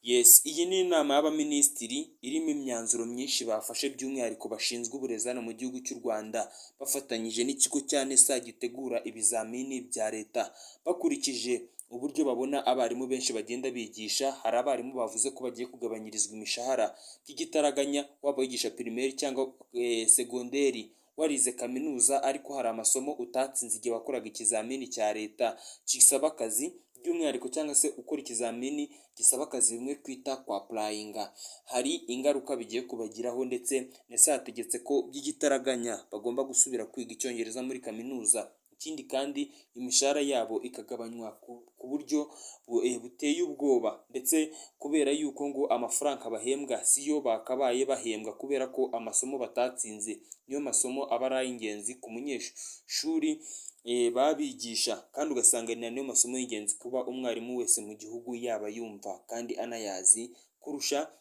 Yes, iyi ni inama y'abaminisitiri irimo imyanzuro myinshi bafashe, by'umwihariko bashinzwe uburezi hano mu gihugu cy'u Rwanda, bafatanyije n'ikigo cya NESA gitegura ibizamini bya leta. Bakurikije uburyo babona abarimu benshi bagenda bigisha, hari abarimu bavuze ko bagiye kugabanyirizwa imishahara by'igitaraganya. Waba wigisha primaire cyangwa segonderi, warize kaminuza, ariko hari amasomo utatsinze igihe wakoraga ikizamini cya leta gisaba akazi by'umwihariko, cyangwa se ukora ikizamini gisaba akazi bimwe twita kwa applyinga, hari ingaruka bigiye kubagiraho. Ndetse NESA yategetse ko by'igitaraganya bagomba gusubira kwiga Icyongereza muri kaminuza. Ikindi kandi, imishahara yabo ikagabanywa ku buryo buteye ubwoba, ndetse kubera yuko ngo amafaranga bahembwa siyo bakabaye bahembwa, kubera ko amasomo batatsinze niyo masomo aba ari ay'ingenzi ku munyeshuri baba bigisha, kandi ugasanga ni nayo masomo y'ingenzi kuba umwarimu wese mu gihugu yaba yumva kandi anayazi kurusha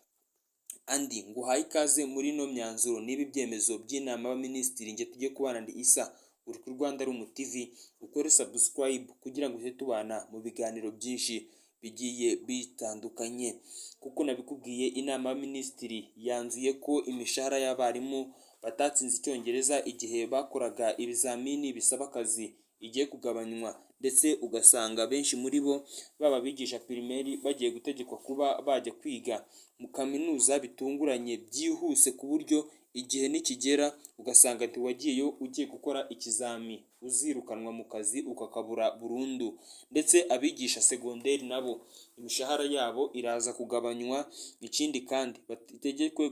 andi. Nguhaye ikaze muri ino myanzuro n'ibi byemezo by'inama y'abaminisitiri. Njye tugiye kubana ndi Isa, uri ku Rwanda Rumu TV. Ukore subscribe kugira ngo tujye tubana mu biganiro byinshi bigiye bitandukanye. Kuko nabikubwiye, inama y'abaminisitiri yanzuye ko imishahara y'abarimu batatsinze Icyongereza igihe bakoraga ibizamini bisaba akazi igiye kugabanywa, ndetse ugasanga benshi muri bo, baba abigisha primaire, bagiye gutegekwa kuba bajya kwiga mu kaminuza bitunguranye, byihuse, ku buryo igihe nikigera ugasanga ntiwagiyeyo ugiye gukora ikizami, uzirukanwa mu kazi ukakabura burundu. Ndetse abigisha segonderi nabo imishahara yabo iraza kugabanywa. Ikindi kandi, bategekwe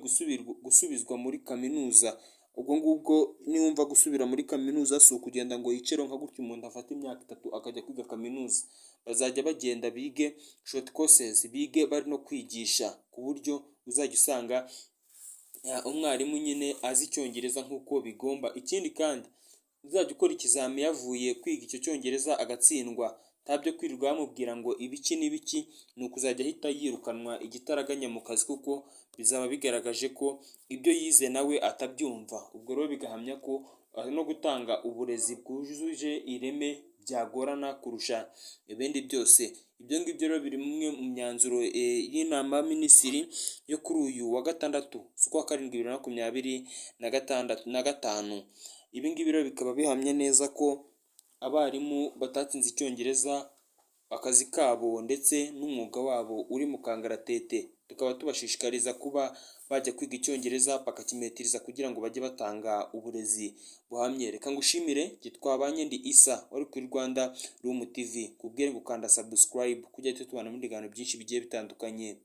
gusubizwa muri kaminuza. Ubwo ngubwo niwumva gusubira muri kaminuza, si ukugenda ngo yicare nka gutya umuntu afate imyaka 3 akajya kwiga kaminuza. Bazajya bagenda bige short courses, bige bari no kwigisha, ku buryo uzajya usanga umwarimu nyine azi Icyongereza nk'uko bigomba. Ikindi kandi, uzajya ukora ikizami yavuye kwiga icyo Cyongereza agatsindwa, ntabyo kwirirwa bamubwira ngo ibiki n'ibiki, ni ukuzajya ahita yirukanwa igitaraganya mu kazi, kuko bizaba bigaragaje ko ibyo yize nawe atabyumva. Ubwo rero bigahamya ko no gutanga uburezi bwujuje ireme byagorana kurusha ibindi byose. Ibyo ngibyo rero biri mumwe mu myanzuro y'inama y'abaminisitiri yo kuri uyu wa gatandatu z'ukwa karindwi 2026 na gatanu. Ibi ngibi rero bikaba bihamya neza ko abarimu batatsinze Icyongereza, akazi kabo ndetse n'umwuga wabo uri mu kangaratete. Tukaba tubashishikariza kuba bajya kwiga Icyongereza bakakimetiriza kugira ngo bajye batanga uburezi buhamye. Reka ngushimire twabanye, ndi Isa wari kuri Rwanda Room TV, kubwire gukanda subscribe kugira tujye tubana mu biganiro byinshi bigiye bitandukanye.